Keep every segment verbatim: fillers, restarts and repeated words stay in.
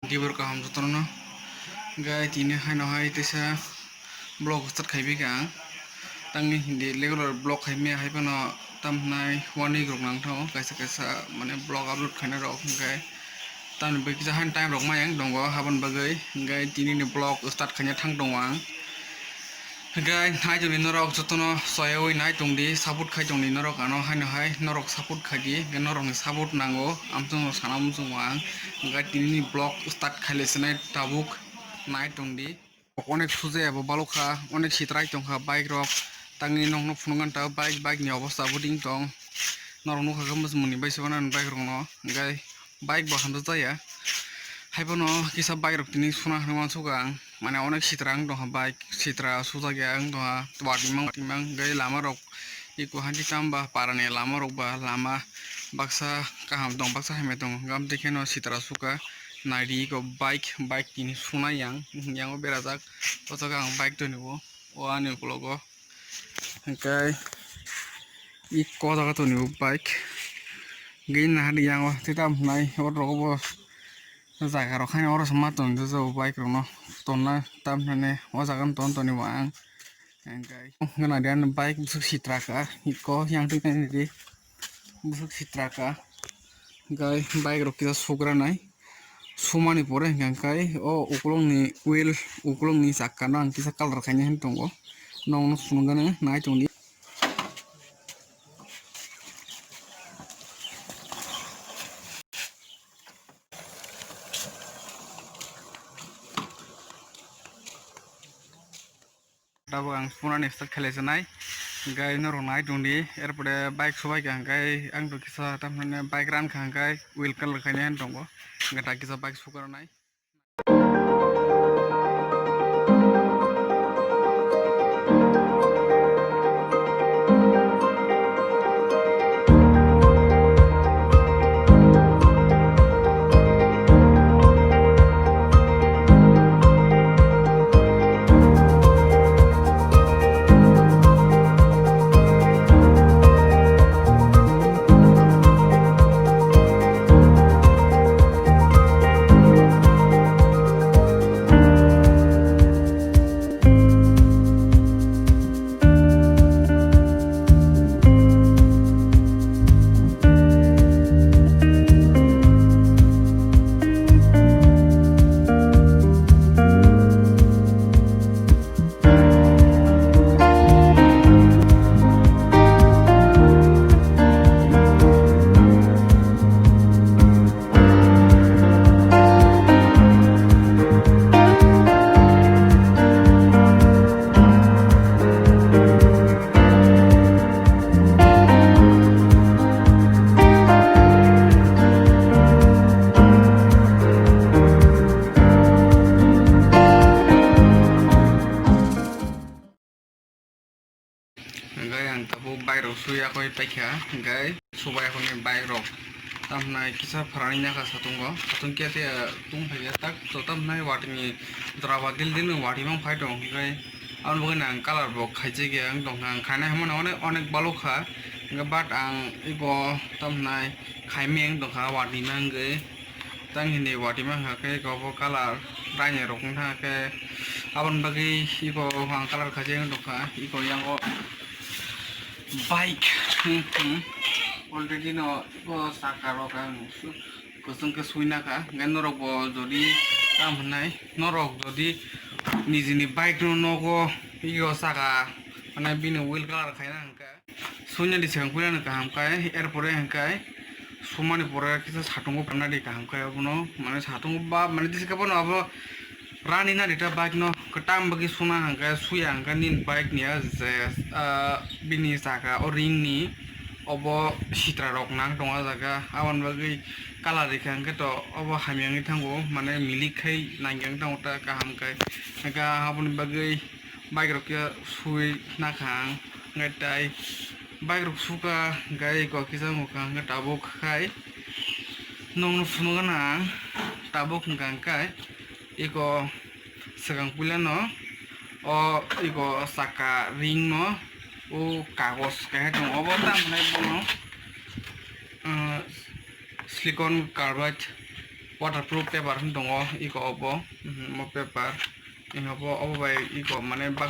Gibor kaham jotono. Hingke tini haino hai teisa vlog start khaibai kha ang. Tangni hindi regular vlog khaimaya hai phano tam hwnai one week rok nang thango kaisa kaisa mane vlog upload khainai rok hingke tamni bagwi kisa haino time rok maya wng tongo haboni bagwi hingke tini ni vlog start khaina thang tongo ang. Hingke nai tongdi norok jotono soyawi nai tongdi, support khai tongdi norok ano haino hai norok support khaidi, hingke norokni support nango, amchwngno sana muchungo ang. Hingke tinini vlog start khailaisinai tabuk nai tongdi. Onek sujaya bo balokha, onek sitrai tongkha bike rok, tangni nokno phunukgani tabuk bike, bike ni obosta bo ding tong. Norok nukha khe mosmoni bai se mano bike rokno, hingke bike bo hamjak jaya. Haiphano kisa bike rok tini suna hinwi uansukha ang. Mane onek sitra wng tongkha bike, sitra sujak ya wng tongkha, watimang watimang hingke lama rok eko hanti tamo ba parani lama rok ba lama baksa kaham tong baksa hamya tong hingke amtwi kheno sitra sukha naidi eko bike, bike tini sunai yang, yango berajak o jaga ang bike tonibo o ani ukologo hingke eko jaga tonibo bike hingke nahari yango tei tamo hwnai oro rok bo. Jaga rok haino oro se ma tongjago bike rok no tonna tam hinani o jaga no ton toni bo ang hingke gana de ani bike bwswk sitra ka eko yang twi nai di bwswk sitra ka hingke bike rok kisa sugra nai sumani pore hingke o ukulok ni wheel ukulok ni chakka no ang kisa colour khainai hinwi tongo nokno phunukgani nai tongdi. Tabuk ang phunani start khailaisinai, hingke norok nai tongdi, er pore bike subaikha hingke ang tong kisa tamhinani bike rankha hingke wheel colour khainai hinwi tongo, hingke tak kisa bike sukarnai. Hingke ang tabuk bike rok suya koi paikha, hingke subai hwnwi bike rok tamhinai kisa pharani naka satungo, satung khe tei tung phaikhe tak to tamhinai watwi ni jora ba dil dil watwi mang phai tongo, hingke aboni bagwi ang colour bo khaijak ya wng tongkha, ang khainai hwnmano onek onek balokha, hingke but ang eko tamhinai khaimeng tongkha watwi ma wngwi. Tang hindi watwi mankha khe eko bo colour raini rok wngkha khe aboni bagwi eko ang colour khaijak wng tongkha eko yang o bike hmm, hmm. Already no eko saka rok ang su-, kwchwng khe suina kha hingkhe norok bo jodi tamo hwnai norok jodi nijini bike no nogo eko saka mane bini wheel colour khaina hwnkhe. Suinani swkang puilano kaham khe, er pore hwnkhe sumani pore kisa satungo phanadi kaham khe abono, mane satungo ba, mane jesa khe bono abo rani nadi ta bike no kwtam bagwi suna hwnkhe, suya hwnkhe nini bike ni a je, ah, bini chaka o ring ni obo sitra rok nang tongo o jaga, aboni bagwi colour rikha hwnkhe to obo hamya wngwi thango, mane milik khai nangya wngwi thango ta kaham khe, hwnkhe aboni bagwi. Bike rok khe sui nakha ang, hwnkhe tai bike rok suka, hwnkhe eko kisa wngkha, hwnkhe tabuk khai nokno phunukgana ang, tabuk hwnkha hwnkhe eko swkang puilano o eko saka ring no o kagos kaiha tongo, obo tamo hwnai bono, ah, silicon carbide. waterproof paper hin tongo, iko obo, mhm, omo paper. Iko obo, obo bai iko mane bak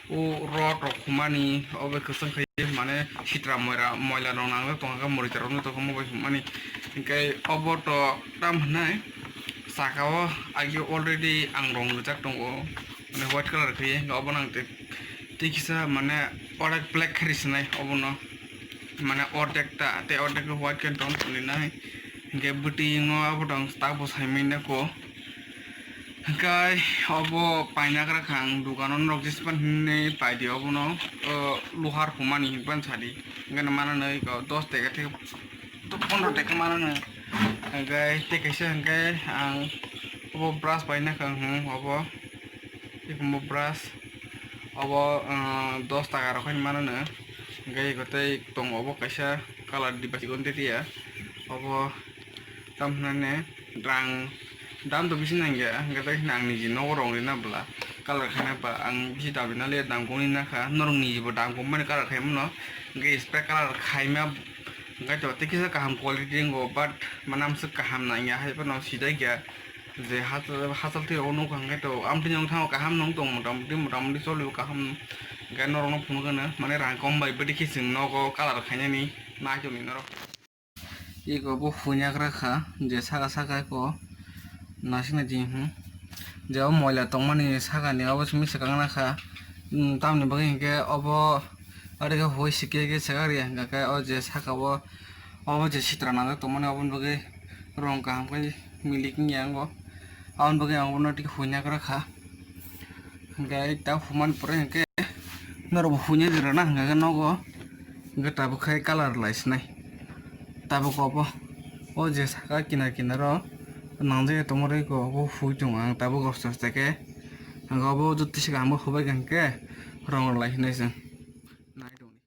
o rod rok humani obo kwchwng khai mane sitra moira moila rok nangjak tongkha, morita rok nw tongkha, omo bai humani. Hinkhe obo to tam hinai saka o agi already ang rong rijak tongo, mane white colour khai, hinkhe obo nang tei kisa mane onek black khai sinai obono. Mane ordek ta, tei ordek white khe tong tongwi nai. Hinkhe bwtwi no abo tong tak bo sai manya ko. Hinkhe obo paina gra kha ang dukano norok jispan hinwi paidi obono, o, luhar humani hinpan sadi. Hinkhe mananwi ko dos taka thik pondro taka mananwi. Hinkhe tei kaisa hinkhe ang obo brush paina kha ang obo. Tei omo brush obo, ah, dos taka rok haino mano no. Hinkhe eko tei tongo obo kaisa colour diba sikon tei ya. Obo tam hinani rang dam to bisi nangya, hinkhe tei ang niji nogo rong rina bwla colour khaina ba ang bisi dam rina le dam kongni nakha, norok niji bo dam kongmani colour khaimano, hinkhe spray colour khaima, hinkhe to tei kisa kaham quality wngo, but manam swk kaham nangya, hai phano sijak ya. Je hachal, hachal twi rok nukha hwnkhe to, amtwini wngthango kaham no wng tong motamoti, motamoti choli o kaham no. Hwnkhe norok no phunukgwno, mane rang kom bai bwdikhe chwng nogo colour khainani naitongni norok. Eko bo huiyagra kha, je saka saka eko naisingni di, hmm. Je o moila tongmani sakani obo simi swkang nakha, hmm, tamoni bagwi hinkhe obo aro khe hui sikhe khe swkang rwya hwnkhe o je saka o, obo je sitra nangjak tongmani oboni bagwi rong kaham khe milik wngya wngo. Aboni bagwi ang bono tei huina gra kha. Hinkhe ta humani pore hinkhe norok bo huina rwna hinkhe nogo. Hinkhe tabuk khai colour lai sinai. Tabuk obo o je saka kinar kinar o nangjak tongma rwiko obo hui tongo ang tabuk aste aste khe. Hinkhe obo joto tisa kaham khe hubai kha hinkhe rong rw lai sinai chwng. Nai tongdi.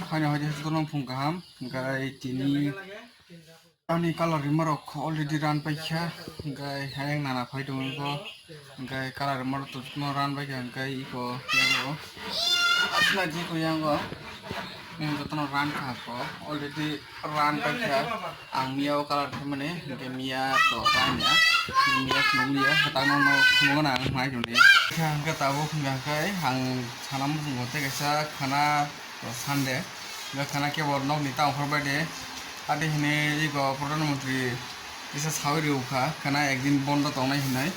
Haino hai khe jotono phung kaham, hwnkhe tini ani colour rwma rok already ran paikha, hwnkhe hayang nana phai tongwi bo, hwnkhe colour rwma rok jotono ran paikha, hwnkhe iko yango aswk nai di ko yango jotono ran kha ko already. Ran paikha, ang miya o colour khaimani, hwnkhe miya to ran ya, miya phunukliya, kwtangno no phunukgwna ang nai tongdi. Hwnkhe tabuk hwnkha khe ang sana muchungo tei kaisa khana Sunday, hwnkhe khana kebo nokni ta ongkhor bai de, adi hinwi iko Pradhan Mantri kisa sawi rwkha, khana ekdin bondo tongnai hinwi.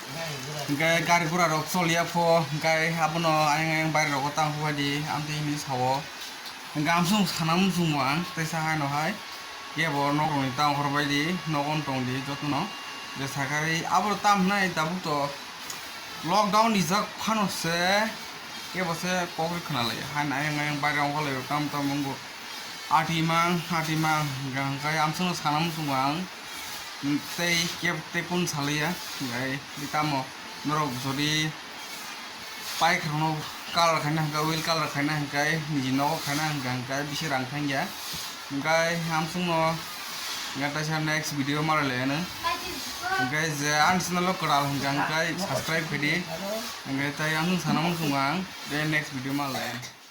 Hwnkhe gari gura rok choliya pho, hwnkhe abono ayang ayang baire rogo tang phai di, amtwi hinwi sao. Gamsung sana muchungo ang teisa haino hai kebo nok rokni ta ongkhor bai di, nogo tong di jotono. Je sakari abo tam hinai tabuk to lockdown rijak phano se kebo se kok ri khna lai. Haino ayang ayang baire ongkhor lai tam tam wngbo. Ati mang, ati mang, hwnkha hwnkhe amsungno sana muchungo ang. Tei kebo tei kun salaiya, hwnkhe tamo norok jodi Bike rokno colour khaina hwnkhe, wheel colour khaina hwnkhe, niji nogo khaina hwnkhe, hwnkhe bisi rang thangya. Hwnkhe hamsungno hwnkhe teisa next video malai laino. Hwnkhe je ang channel o kwtal hwnkha hwnkhe subscribe khaidi. Hwnkhe tai ang sana muchungo ang je next video ma lai.